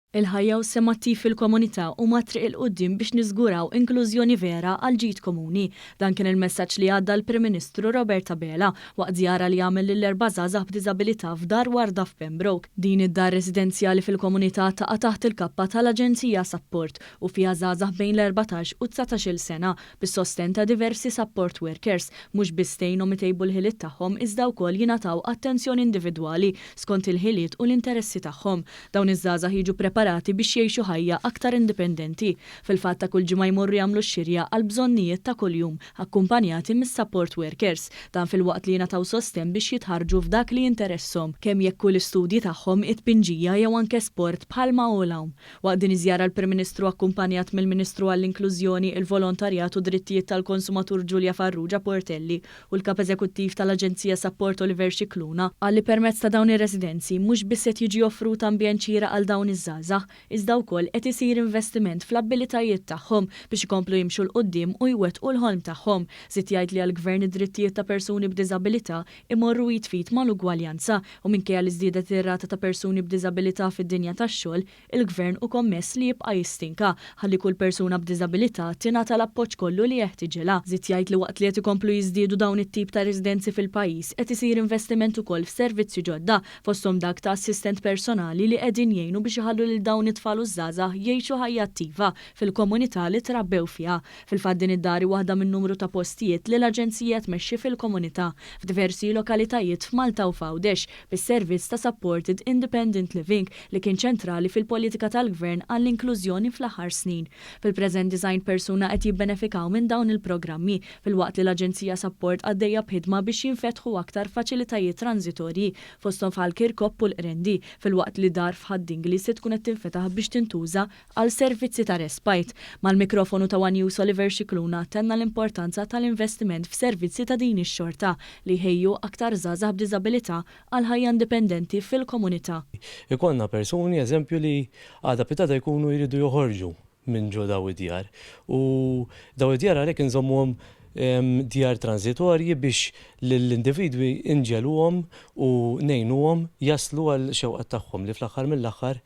Il-ħajja u s-sehem attiv fil-komunità huma t-triq 'il quddiem biex niżguraw inklużjoni vera għall-ġid komuni. Dan kien il-messaġġ li għadda l-Prim Ministru Robert Abela waqt żjara li għamel lil erba' żgħażagħ b'diżabilità f'Dar Warda f'Pembroke. Din id-dar residenzjali fil-komunità taqa' taħt il-kappa tal-Aġenzija Sapport u fiha żgħażagħ bejn l-14 u d-19-il sena bis-sostenn ta' diversi support workers, mhux biss tgħinhom itejbu l-ħiliet tagħhom iżda wkoll jingħataw attenzjoni individwali skont il-ħiliet u l-interessi tagħhom. Dawn iż-żgħażagħ jiġu preparati biex jgħixu ħajja aktar indipendenti. Fil-fatt ta' kull ġimgħa jmorru jagħmlu x-xirja għall-bżonnijiet ta' kuljum, akkumpanjati mis-support workers. Dan filwaqt li jingħataw sostenn biex jitħarrġu f'dak li jinteresshom, kemm jekk hu l-istudji tagħhom, it-tpinġija jew anke sport bħalma hu l-għawm. Waqt din iż-żjara l-Prim Ministru akkumpanjat mill-Ministru għall-Inklużjoni, il-Volontarjat u d-Drittijiet tal-Konsumatur Julia Farrugia Portelli u l-Kap Eżekuttiv tal-Aġenzija Sapport Oliver Scicluna, qal li permezz ta' dawn ir-residenzi mhux biss qed jiġi offrut ambjent xieraq għal dawn iż-żgħażagħ, iżda wkoll qed isir investiment fl-abbilitajiet tagħhom biex ikomplu jimxu 'l quddiem u jwettqu l-ħolm tagħhom. Żied jgħid li għall-Gvern id-drittijiet ta' persuni b'diżabilità imorru id f'id mal-ugwaljanza u minkejja li żdiedet ir-rata ta' persuni b'diżabilità fid-dinja tax-xogħol, il-Gvern hu kommess li jibqa' jistinka ħalli kull persuna b'diżabilità tingħata l-appoġġ kollu li jeħtiġilha. Żied jgħid li waqt li qed ikomplu jiżdiedu dawn it-tip ta' residenzi fil-pajjiż, qed isir investiment ukoll f'servizzi ġodda, fosthom dak ta' assistent personali li qegħdin jgħinu biex iħallu lil dawn it-tfal u ż-żgħażagħ jgħixu ħajja attiva fil-komunità li trabbew fiha. Fil-fatt din id-dar hi waħda minn numru ta' postijiet li l-Aġenzija tmexxi fil-komunità, f'diversi lokalitajiet f'Malta u f'Għawdex, bis-servizz ta' Supported Independent Living li kien ċentrali fil-politika tal-Gvern għall-inklużjoni fl-aħħar snin. Fil-preżent 90 persuna qed jibbenefikaw minn dawn il-programmi, filwaqt li l-Aġenzija Sapport għaddejja b'ħidma biex jinfetħu aktar faċilitajiet tranżitorji, fosthom f'Ħal Kirkop u l-Qrendi, filwaqt li dar f'Ħad-Dingli se tkun qed tinfetaħ biex tintuża għal servizzi ta' respite. Mal-mikrofonu ta' one News Oliver Scicluna tenna l-importanza tal-investiment f'servizzi ta' din ix-xorta li jħejju aktar żgħażagħ b'diżabilità għal ħajja indipendenti fil-komunità. Ikollna persuni, eżempju, li għada pitgħada jkunu jridu joħorġu minn ġo daw id-djar. U daw id-djar għalhekk inżommuhom djar tranżitorji biex lill-individwi nġegħluhom u ngħinuhom jaslu għall-xewqat tagħhom li fl-aħħar mill-aħħar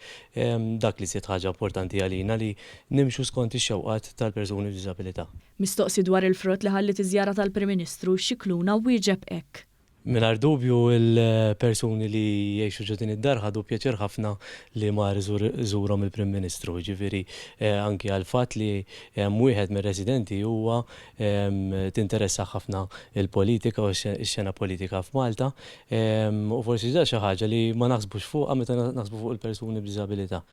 dak l-iżjed ħaġa importanti għalina li nimxu skont ix-xewqat tal-persuni b'diżabilità. Mistoqsi dwar il-frott li ħalliet iż-żjara tal-Prim Ministru, Scicluna wieġeb hekk. Mingħajr dubju l-persuni li jgħixu ġo din id-dar ħadu pjaċir ħafna li mar iżurhom il-Prim Ministru, jiġifieri anki għall-fatt li wieħed mir-residenti huwa tinteressah ħafna l-politika u x-xena politika f'Malta u forsi ġa xi ħaġa li ma naħsbux fuqha meta naħsbu fuq il-persuni b'diżabilità.